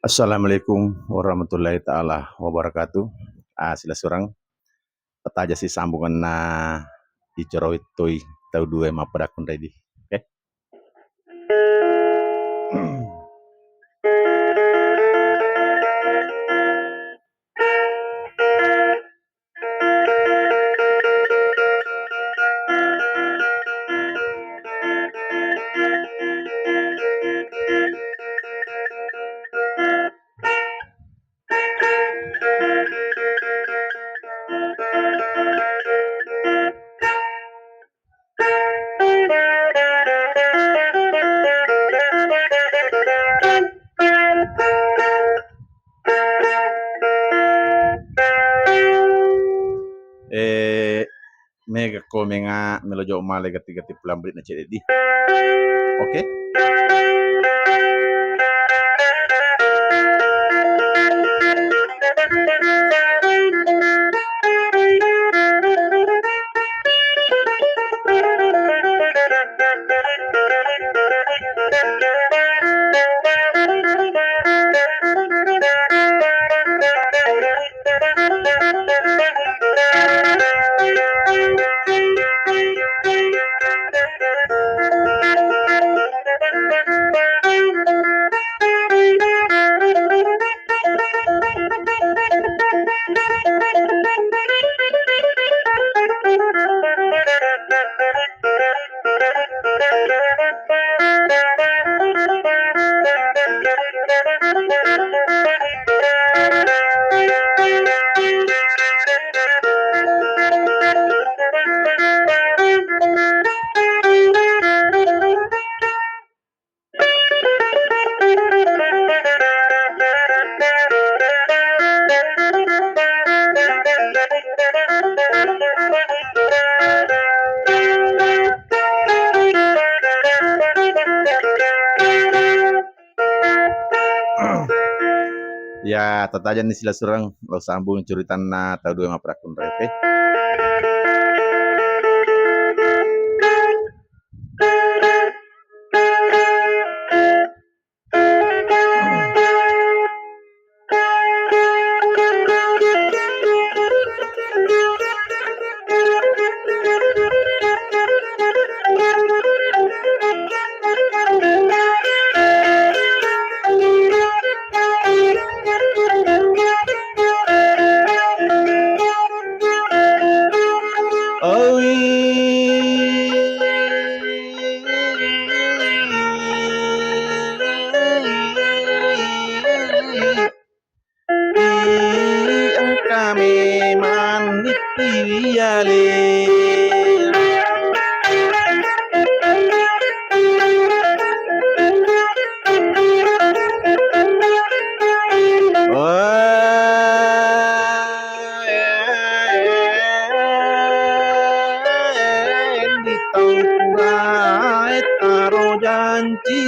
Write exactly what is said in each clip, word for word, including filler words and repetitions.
Assalamualaikum warahmatullahi taala wabarakatuh. Ah, silessureng. Pataja si sambungenna icoroi toi tau dua mappada kunrai di. Oke. Eh, mega komenga melo jauh male gati-gati pulang beri na ceddi. Oke. Ya, tatajenni silessureng, lo sambung curitanna tau dua mapparakkunrai, oke? Oi. Engka memang dittiwiale. Ditau purae taro janji.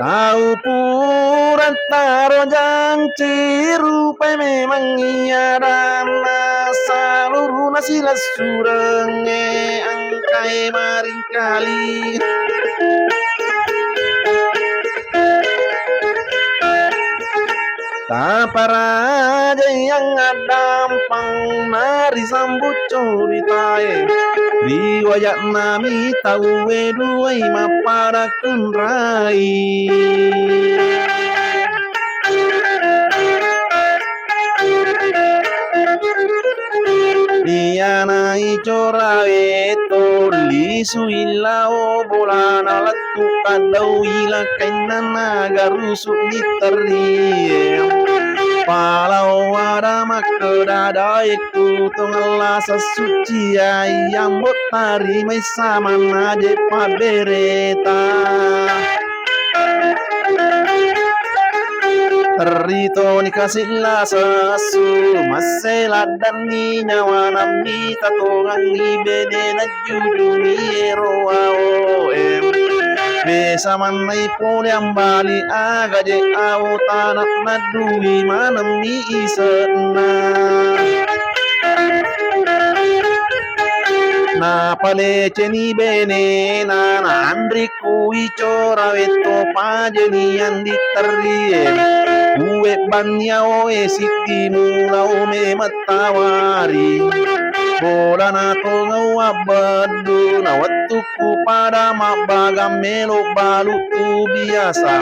Tau pura taro janci, rupai memang iya adanna, saluruna silessurengnge engkai maringkali. Taparajai yang addampeng, nari sambut coritae, ri waja'nami tauwe duai mappada kunrai. Iyanai corae to lisui lao bolana lettu kaddau ila kainna nagarusu diterie. Palau ada makkeda daekku tongella sessuciai, ambo tarimai samanna je pabbereta. Territoni kasilla sessu, masse laddanni nyawana mita tongangngi benena jujuni ero aoe. Mesa mannai pole ambali aga je ao tana naddui manemmi isenna. Napaleceni benena na anri kui cora wetto pajeni andi terrie. Uwe banni aoe siddi mulao memettawari. Bolana tongau abbeddu na wettukku pada mabbagang melo balu tu biasa.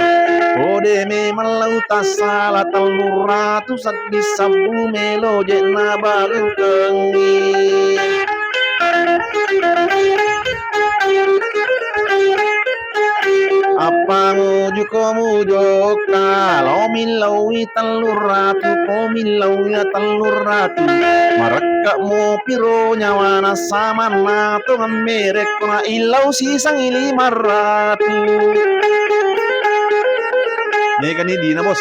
Kode memang lau tassala telluratu seddi sabbu melo je nabalukengngi. Appamujuko mujokka, lo millauwi telluratu, ko millauwi telluratu. Marekka'mo piro nyawana samanna tongeng merekko na illau sisangi lima ratu. Megani dina, Bos.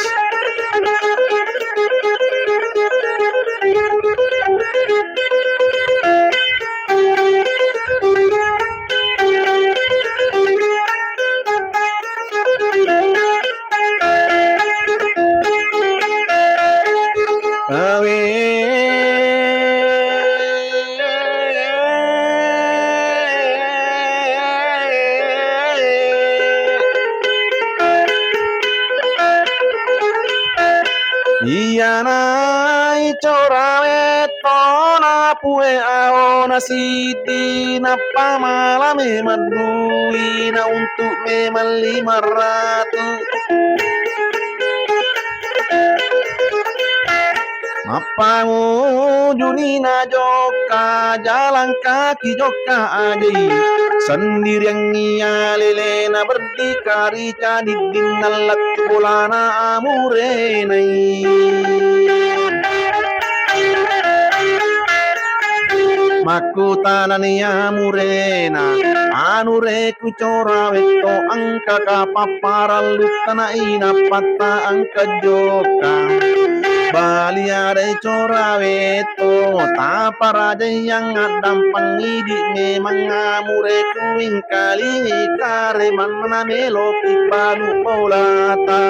Awe. Iyana icora wettona pue aona siddi, nappa malame maddui na untuk memang lima ratu. Mappamujuni najokka jalan kaki jokka ajai, sendiriangngi alelena berdikari cadiddinna lettu bolana amurenai. Makkutanani amurena, anu re kucora wetto engka kapapparellu tanaina patta engka jokka. Bali adai cora wetto taparajaiang addampeng idi memang amure kuing kalingi kare manna melo pipanu bolata.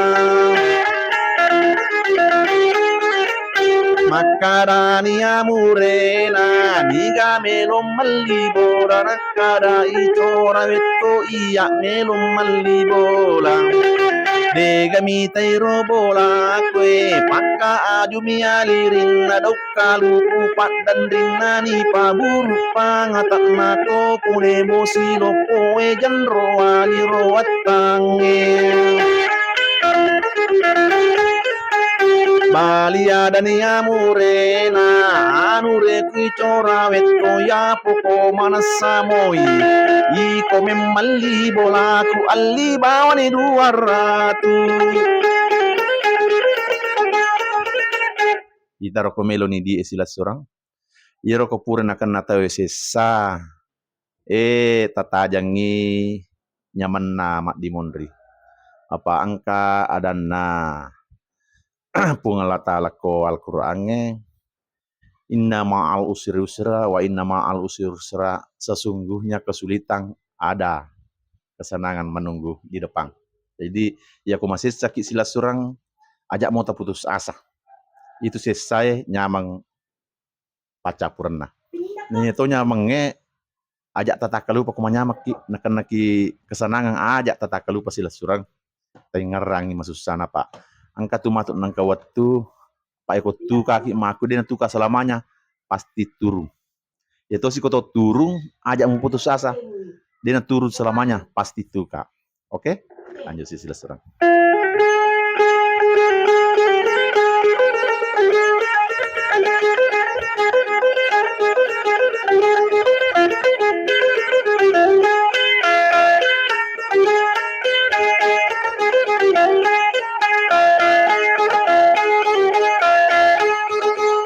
Makkarani amurena, niga melo melli bola, nakkada icora wetto iya melo melli bola. Dega mitairo bola koe, pakka ajumi alirinna dau kaluku paddanrinna ni paburu pangatakna ko pune bosi loppoe janro aliro wattangnge. Bali adani amurena, anu re kui cora wetto ya poko manessa moi. Iko memmalli bolaku alli bawani dua ratu. Itaro ko meloni di e silessureng. Iyaro ko pura nakenna tau e sessa, eh, tatajangngi nyamenna maddimonri. Apa engka adanna Puang Allah Ta'ala ko Al-Qur'an e, "Inna ma'al usri yusra, wa inna ma'al usri yusra." Sesungguhnya kesulitan ada, kesenangan menunggu di depan. Jadi, iya ko masessaki silessureng, aja mo taputus asa. Itu sessae nyameng paccappurenna. Nennia to nyamengnge aja tatakkalupa ko manyamekki, nakennaki kesenangan aja tatakkalupa silessureng. Taingngerangngi masussana, Pak. Engka tu matu nengka wettu, Pak, eko tukaki makku de natuka selamanya, pasti turun. Ya tosi ko to turun, aja muputus asa. De naturun selamanya, pasti tuka. Oke? Lanjut sisi lessurang.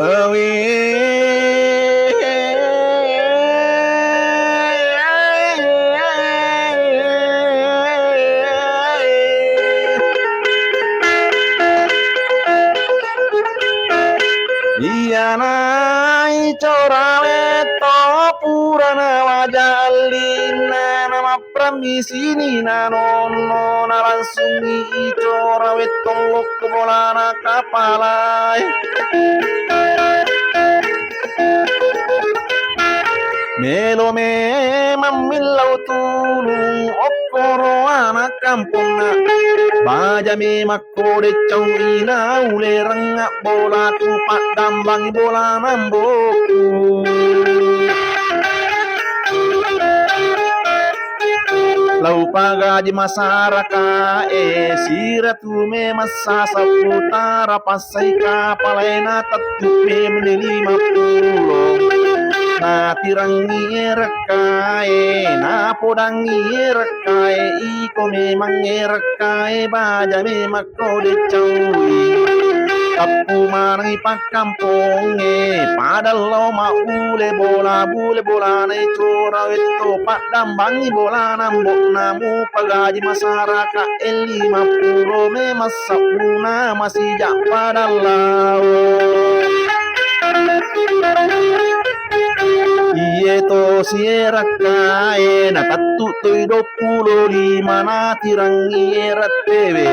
Awe. Iyana i Cora Wetto purana waja allinna nama Pramisini na nonno na langsungi i Cora Wetto lokko bolana kapalae. Melo memang millau tulung okkoro anak kampongna. Baja memang Ko deccau inau lereng bola tu paddambangi bola namboku. Lau pagaji masyarakat e siratu memang sasa putara passai kapalaena tettu memang lima pulo. Natirangi erekkae, napodangi erekkae, iko memang erekkae, baja memang Ko decaui. Tappu manengngi pakkampongnge, padallo mabbule bola, bule bolana i Cora Wetto, paddambangngi bolana ambo'na, mupagaji masyarakat e lima pulo memang sabbuna masija padallau. Iye tosi erekkae, natattu toi dua pulo lima natirangi erettewe.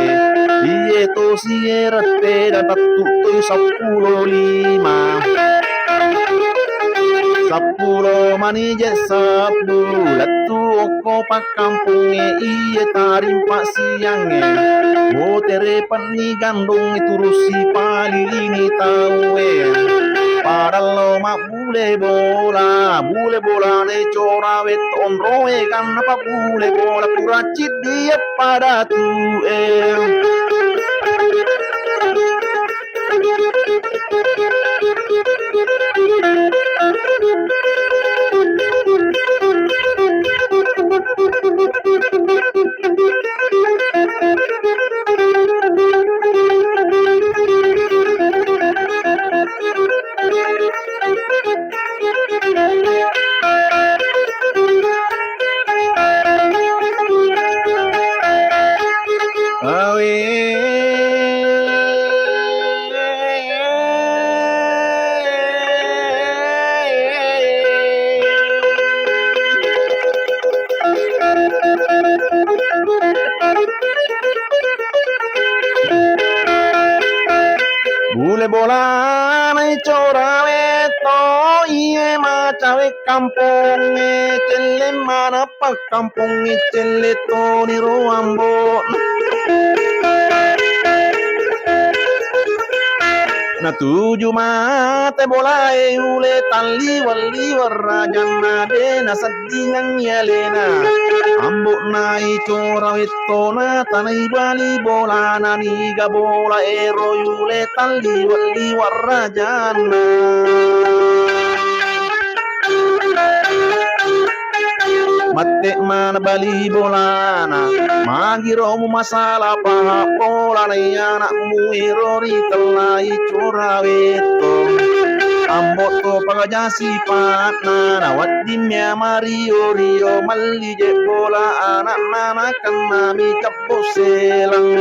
Iye tosi erette natattu toi seppulo lima. Seppulo mani je sebbu lettu okko pakkampongnge iye tarimpa siangnge. Botere penni gandong turusi palilingi tauwe. Padallo ma Bule bola, bule bolana i Cora Wetto onroe ganna pabbule bola pura ciddi eppa datu'e. Awe. Bule bolana i Cora Wetto, iye macawe kampongnge, celle mana pakkampongnge, celle toni ro ambo. Natuju mate bolae ule talliwa-liwa rajanna de naseddingeng alena. Ambo'na i Cora Wetto natanai bali bolana niga bola ero yule talliwa-liwa rajanna. Mette mana bali bolana, magiro mu masalah paha bolana iya anakmu ero ritellai Cora Wetto. Ambo to pagaja sipatna, na wedding mia mario-rio, malli je bola anakna, nakenna mi cebbo seleng.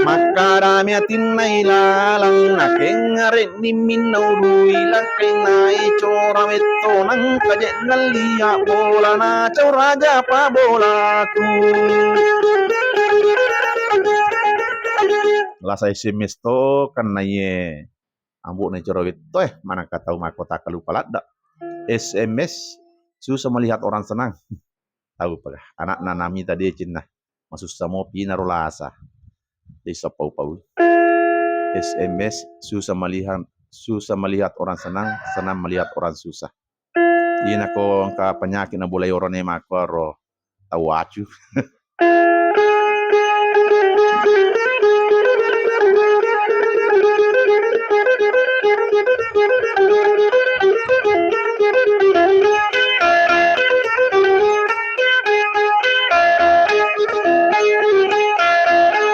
Makkedami atinna ilaleng, nakengngare ni minnau dui, lakkainna i Cora Wetto, nangka je nallia bolana, Cora japa bolaku. Lasa S M S to kennaie. Ambo'na i Cora Wetto e, manakka tau makkota kalupa ladda. S M S, susah melihat orang senang. Tau paga, anakna namita decenna. Masussa mopi naro lasa. Desa pau-pau. S M S, susah melihat, susah melihat orang senang, senang melihat orang susah. Ina ko engka penyakit na bolai orane makkoro tau acu.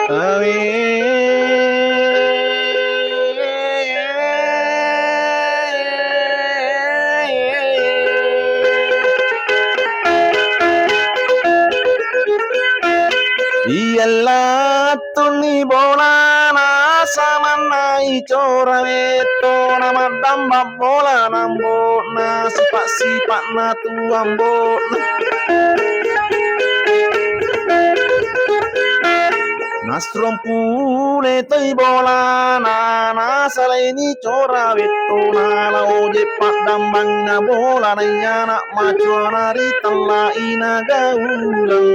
Amin. Bolana samanna icora wettona maddamba bolana ambo'na, sipa'-sipa'na tu ambo'na. Nasrompule toi bolana, nasalaini cora wettona, lao je paddambanna bolana iyana macoana ri tellaina gauleng.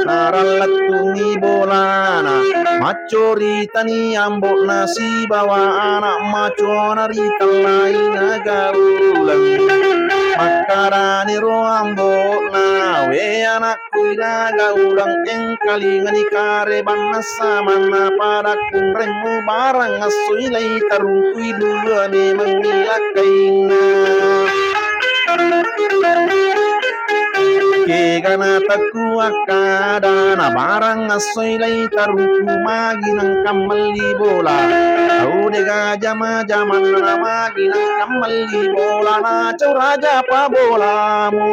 Narallettunni bolana, maccoritani ambo'na sibawa ana' macoana ri tellaina gauleng. Makkadaniro ambo'na, we anakku ina gauleng, engkalingani karebanna samanna pada kunremmu barang assoi lai tarungkui dua memang ilakkainna. Kegana tekku akkadana barang assoi lai tarungku magi nengka melli bola. Tau dega jama-jamanna magi nengka melli bola, na cau raja pa bolamu.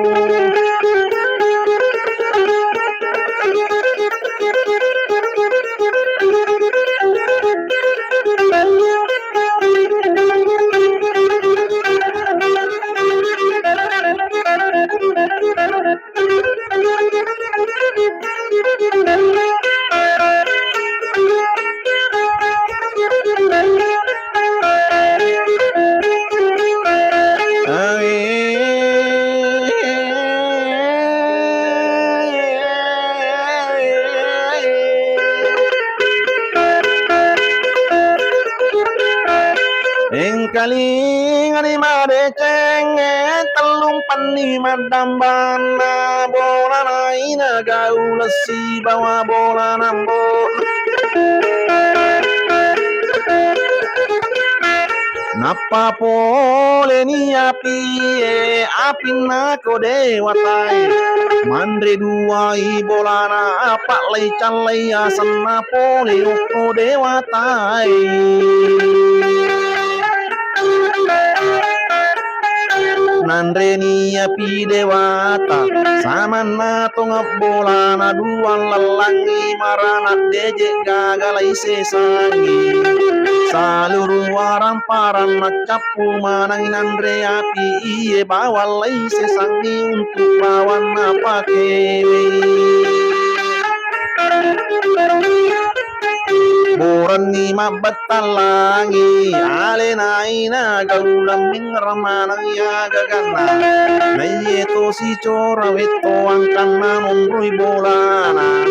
Engkalingani madecengnge tellumpenni maddambanna bolana ina gauleng sibawa bolana ambo'na. Nappa poleni apie, apinna ko dewatae. Manre duai bolana, apa lai callai asenna pole okko dewatae. Nanreni api dewata, samanna tongeng bolana dua lallangi marana deje gaga lai sesangi. Saluru warang paranna cappu maneng nanre api iye bawang lai sesangi untuk bawanna pakewe. Boranni mabbattang langi, alena ina gauleng minreng maneng iya gaganna. Naiye to sicora wetto angkanna monroi bolana.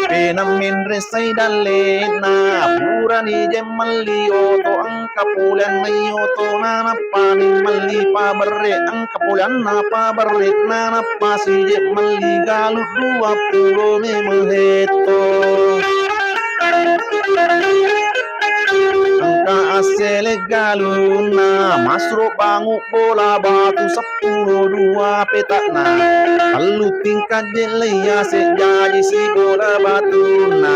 Penang menre sai dallena, purani je melli oto engka poleanna oto nanappani melli paberre, engka poleanna paberre nanappa sije melli galu dua pulo lima hetto. Engka assele galunna masro bangu bola batu seppulo dua peta'na. Tellu tingkat jellei ase jaji sibola batunna.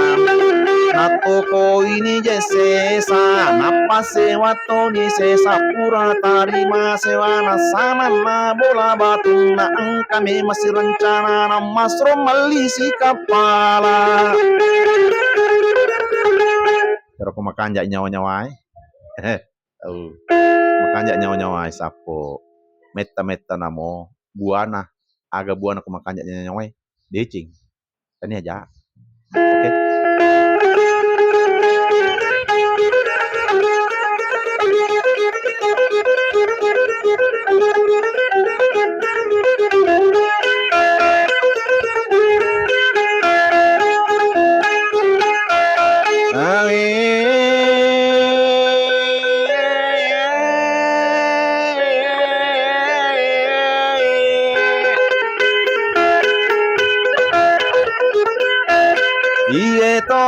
Nattokoini je sesa, nappa sewa toni sesa pura tarima sewana samanna bola batunna engka memang sirencanana masro melli sikappala. Ero ko makanja nyawa-nyawae. Au. Makanja nyawa-nyawae sappo. Metta-metta namo buana. Aga buana ko makanja nyawa-nyawae? Deceng. Tania ja. Oke. Iye to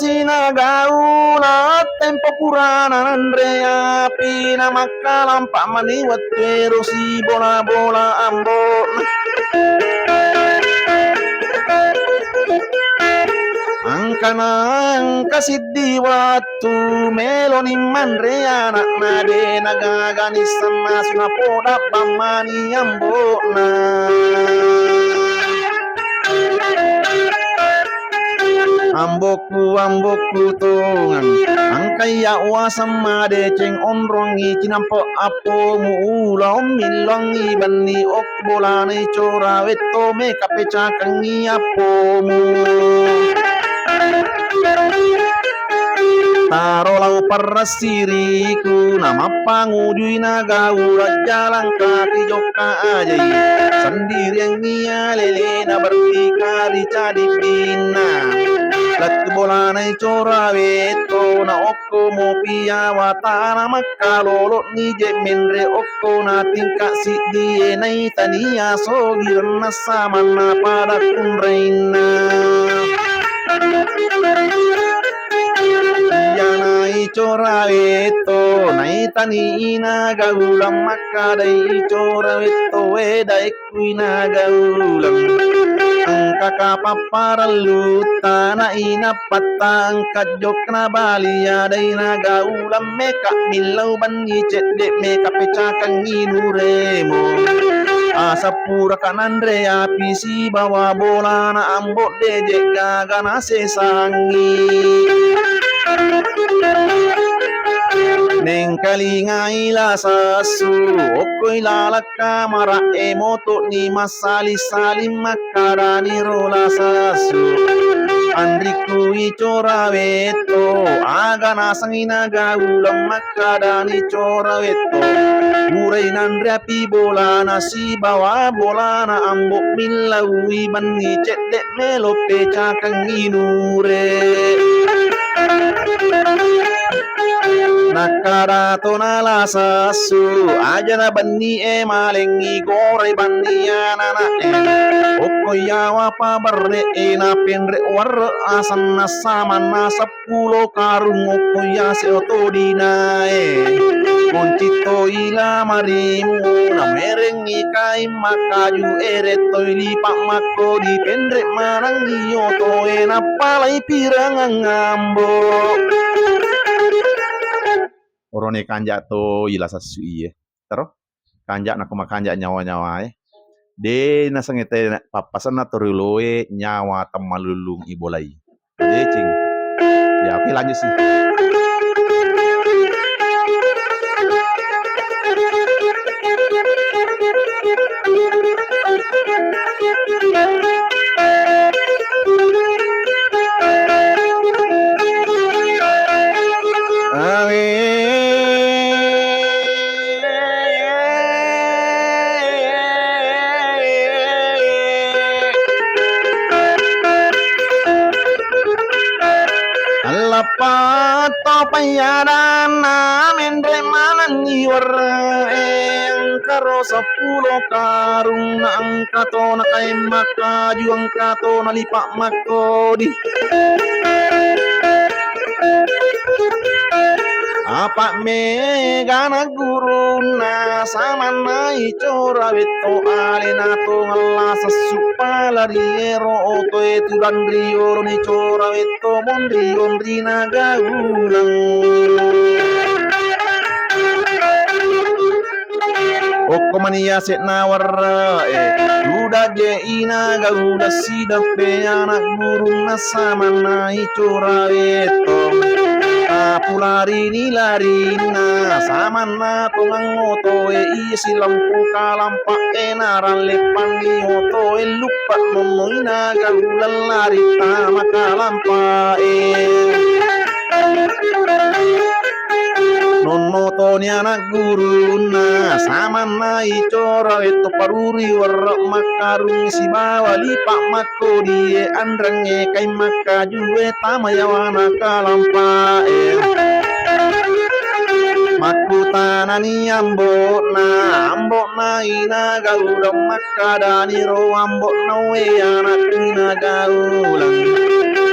sinagauna tempo purana nanre api na makkalampa mani wettu ero sibola-bola ambo'na. Angkana engka siddi wettu meloni manre ana'na de nagagani sanna suna poda pammani ambo'na. Ambokku, ambokku tongeng, engka iya uaseng madeceng, onrongngi cinampe' appomu, ula ommillangngi benni, ok bolana icora wetto, meka pecakengngi appomu. Taro lau parrassiriku, namappangujui naga uleng, jalang kaki jokka ajai, sendiriangngi alelena, bertiga ri cadiddinna. Lettu bolana icora wetto, na okko mopi awatana, makkalolo'ni je menre okkona tingka siddie, naitania sogirenna samanna pada kunrainna. Iyana icora wetto, naitani inaga uleng, makkadai icora wetto, wedae kuinaga uleng. Engka kapapparellu tana inappatta, engka jokna bali ada inaga uleng, meka millau benni cedde, meka pecakengngi nuremu. Asapuraka nanre api sibawa bolana ambo' deje gaga nasesangngi. Nengkalingai La Sassu, okkoi laleng kamara'e, moto'ni massali-saling makkadaniro La Sassu. Anrikku icora wetto, aga naseng inaga uleng, makkadani cora wetto. Purai nanre api bolana sibawa bolana ambo', millaui benni cedde, melo pecakengngi nure. Nakkada tona La Sassu, ajana bennie malengngi, gorai benni anana'e. Okko yawa paberre'e, napenre warre asenna samanna seppulo karung, okko yase otodinae. Moncitto ila marimmu, namerengngi kaing makkaju, erettoi lipa' makkodi, penre manengngi otoe, nappalai pirangang ambo'. Orone kanja' to ila sassu iye. Tero? Kanja' nako makanja' nyawa-nyawae. De' nasengnge te pappasenna torioloe nyawa temmalulung ibolai. Deceng. Ya, oke, lanjut sih. Awe. Lappa to payyadanna menre manenni werre'e, engkaro seppulo karung, na engka to nakaeng makkaju, engka to nalipa' makkodi. Apa' megana gurunna samanna icora wetto, alena tongeng La Sassu pala ri ero otoe tudang riolo nicora wetto monri-onrina gauneng. Okko mani yase'na werre'e, tudang je ina gauneng sideppe ana' gurunna samanna icora wetto. Tapularini larinna samanna tongeng otoe, iya silempu kalampa'e naralleppanni otoe, luppa' nonno ina gauneng lari tama kalampa'e. Nonno toni ana' gurunna samanna icora wetto, paruri werre' makkarung sibawa lipa' makkodie, anrengnge kaing makkajue tama yawana kalampa'e. Makkutanani ambo'na, ambo'na ina gauneng mak- Kadani ro ambo'na, we anakku ina gauneng.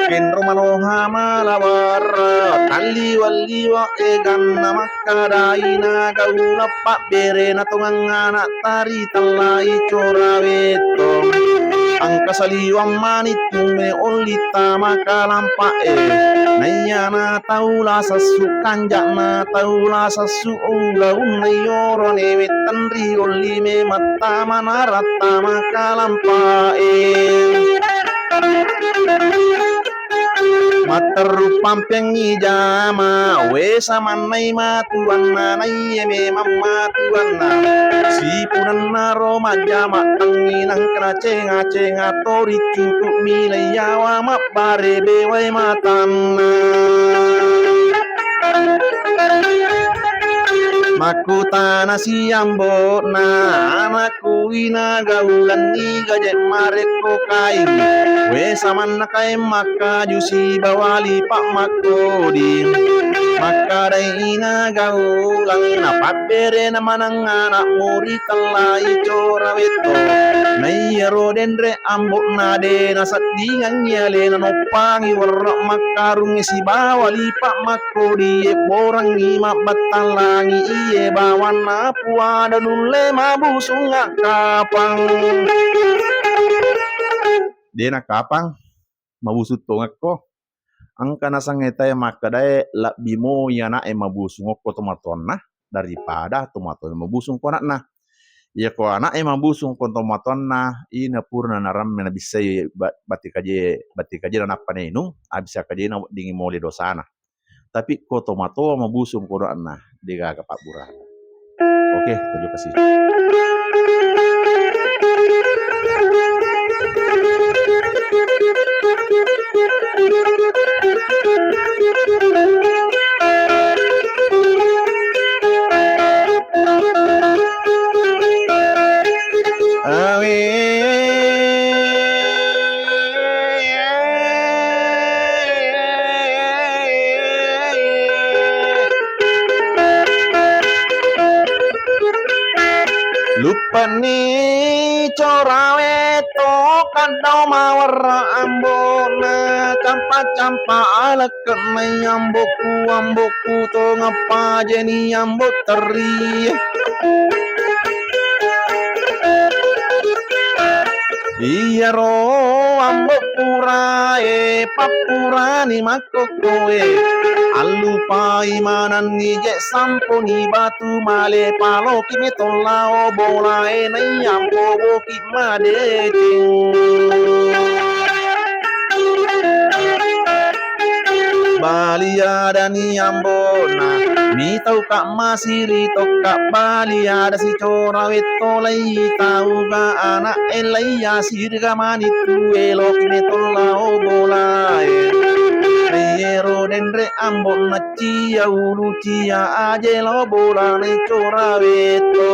Kenro maloha mala werre', talliwa-liwa eganna makkada ina gauneng, pabberena tongeng ana' tari tellai cora wetto. Engka saliweng mani tumme olli tama kalampa'e. Naiyana tau La Sassu, kanja'na tau La Sassu, ulaunna iyoro newe tenri olli memeng tama narattama kalampa'e. Matteru pampengngi jama, we samannai matuanna, naiye memang matuanna. Sipunennaro majjama, tangnginang kena cenga-cenga, tori cukup milai yawa, mabbare bewai matanna. Makkutana si ambo'na, anakku, inaga ulenni gaje marekko kaing. We samanna kaeng makkaju sibawa lipa' makkoding. Makkadai inaga uleng, napabberena maneng anakmu ritellai cora wetto. Naiyaro denre ambo'na de naseddingangngi alena, noppangi werre' makkarungnge sibawa lipa' makkodie, borangngi mabbattang langi, iye bawanna puada nulle mabusungnga kapang. De nakapang, mabusung tongekko. Engka naseng etae makkedae, lebbi moi ana'e mabusung okko tomatoanna daripada tomatoa mabusung ko ana'na. Iyako ana'e mabusung ko tomatoanna, ina purana naramme nabissai ba-, batti kaje, batti kajena nappa nainung, abissa kajena weddingngi mole dosana. Tapi ko tomatoa mabusung ko ana'na, degaga pabburana. Oke, terima kasih. Awe. Luppanni corawe to kaddao mawerra ambo'na, campa-campa alekke'na ambo'ku, ambo'ku tongeng pajeni ambo' terrie. Iyaro ambo' purae pappurani makkokkoe, allupai manenni je samponi batu male, paloki metong lao bolae naiya ambo' boki madeceng. Bali adani ambo'na, mitauka' masiri tokka', bali ada si cora wetto lai tauga ana'e lai asiriga mani tu eloki metong lao bolae. Iyero denre ambo'na cia ulu cia aje lao bolana i cora wetto.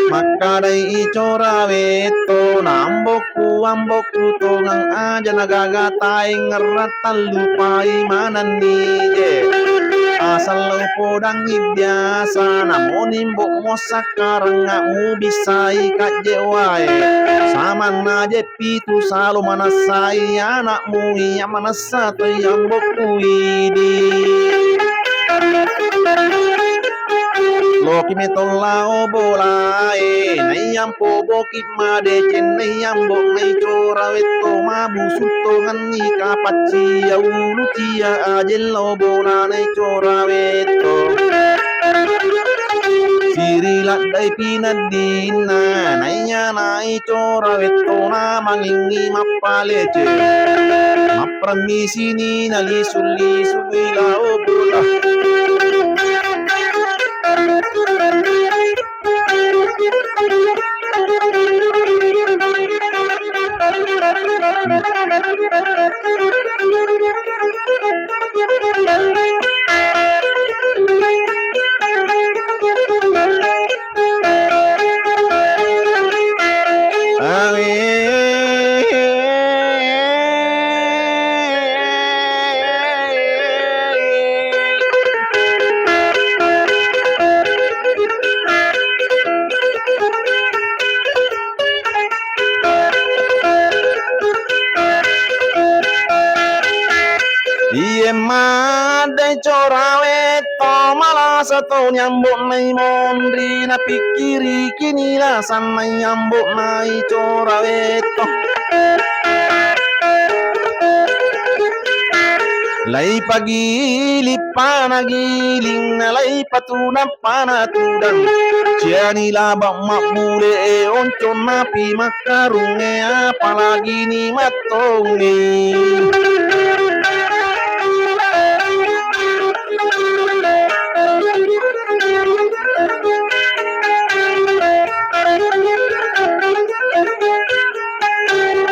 Makkadai i cora wetto, na ambo'ku, ambo'ku tongeng aja na gaga taeng ngerra tallupai manenni je. Asal lao podangngi biasa, namoni mbo' mossakkarang mubissai kajje wae. Samanna je pitu salo manessai ana'mu iya manessa toi ambo'ku idi. Loki metong lao bolae, naiya ambo' boki madeceng, naiya ambo' nai cora wetto mabusung tongenni kapaccia ulu cia aje lao bola nai cora wetto. Siri laddai pineddinna, naiya nai cora wettona mangingngi mappalece. Mappremmisini nalisu-lisu lao bola. Iye maddai cora wetto, malasa toni ambo'na i monri, napikkirikini lasanna i ambo'na i cora wetto. Laipagiling panagiling, nalaipatudang panatudang. Ciani laba mabbule e, onconna pi makkarung e, apalagi ni mattongnge.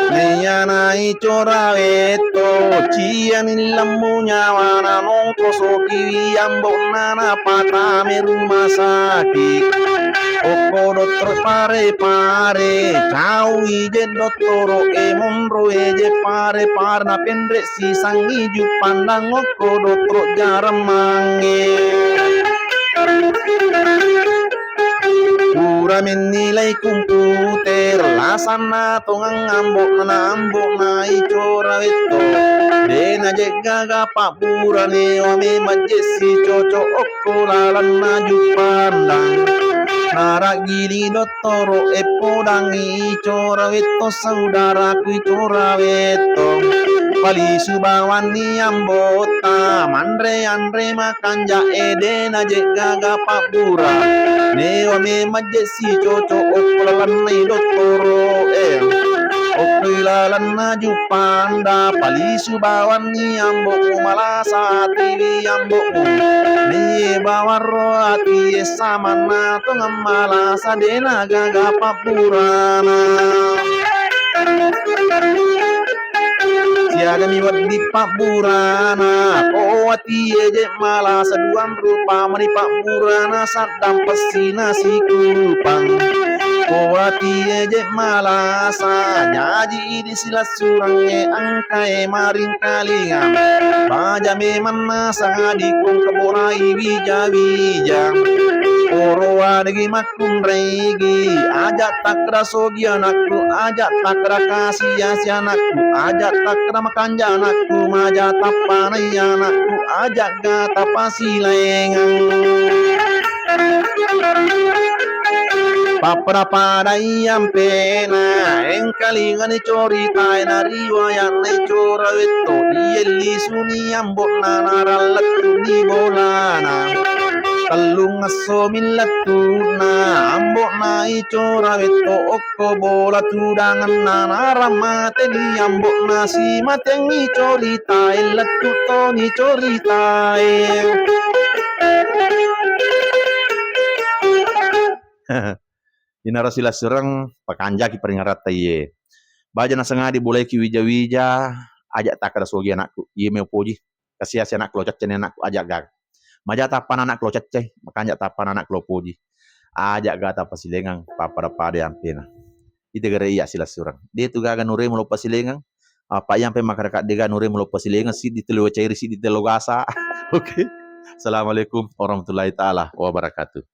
Naiyanai cora wetto, ciani lemmu nyawana, nongkosokiwi ambo'na napatame rumah sakit. Okko dottoro pare-pare, caui je dottoro e, monro e je pare-pare, napenre sisangi juppandang okko dottoro jaremmangnge. Pura mennilai komputer, lasanna tongeng ambo'na, ambo'na icora wetto. De najeggaga pabburane, wa memang je sicoco okko lalenna juppandang. Naragili dottoro e, podangi icora wetto, saudaraku icora wetto. Palisu bawanni ambotta, manre anre makanja e, de najeggaga pabbura. Newa memang je sicoco okko lalenna dottoro e. Okko lalenna juppandang, palisu bawanni ambo'mu, malasa atiwi ambo'mu. Naiye bawang ro ati e, samanna tongeng malasa, de nagaga pabburana. Siagami wedding pabburana, ko ati e je malasa, duang rupa mani pabburana, saddang pessina sikupang. Ko ati e je malasa, jaji idi silessurengnge engka e maringkalinga. Baja memang nasang adikku, engka borai wija-wija. Orowa degi makkunraigi, aja takkeda sogi anakku, aja takkeda kasi-asi anakku, aja takkeda makanja anakku, maja tappanai anakku, aja ga tapasilaingeng. Pappada-padai ampena, engkalingani coritae nariwayatna icora wetto, iye lisuni ambo'na narallettuni bolana. Tellung esso millettuna, ambo'na icora wetto okko bola tudangenna, naramateni ambo'na, simatengngi coritae, lettu toni coritae. Inaro silessureng pakanjaki paringaratta iye. Baja nasengadi bolaiki wija-wija, aja takkeda sogi anakku. Iye meo poji. Kasi-asi anakku lo caccani anakku, aja gaga. Maja tappana anakku lo caccai, makanja tappana anakku lo poji. Aja ga tapasilengeng, pappada-pada ampena. Ite gare iya silessureng. De tu gaga nuremu lo pasilengeng, apa iyampe makkadaka de ga nuremu lo pasilengeng, siddi telo cairi, siddi telo gasa. Oke. Assalamualaikum warahmatullahi taala wabarakatuh.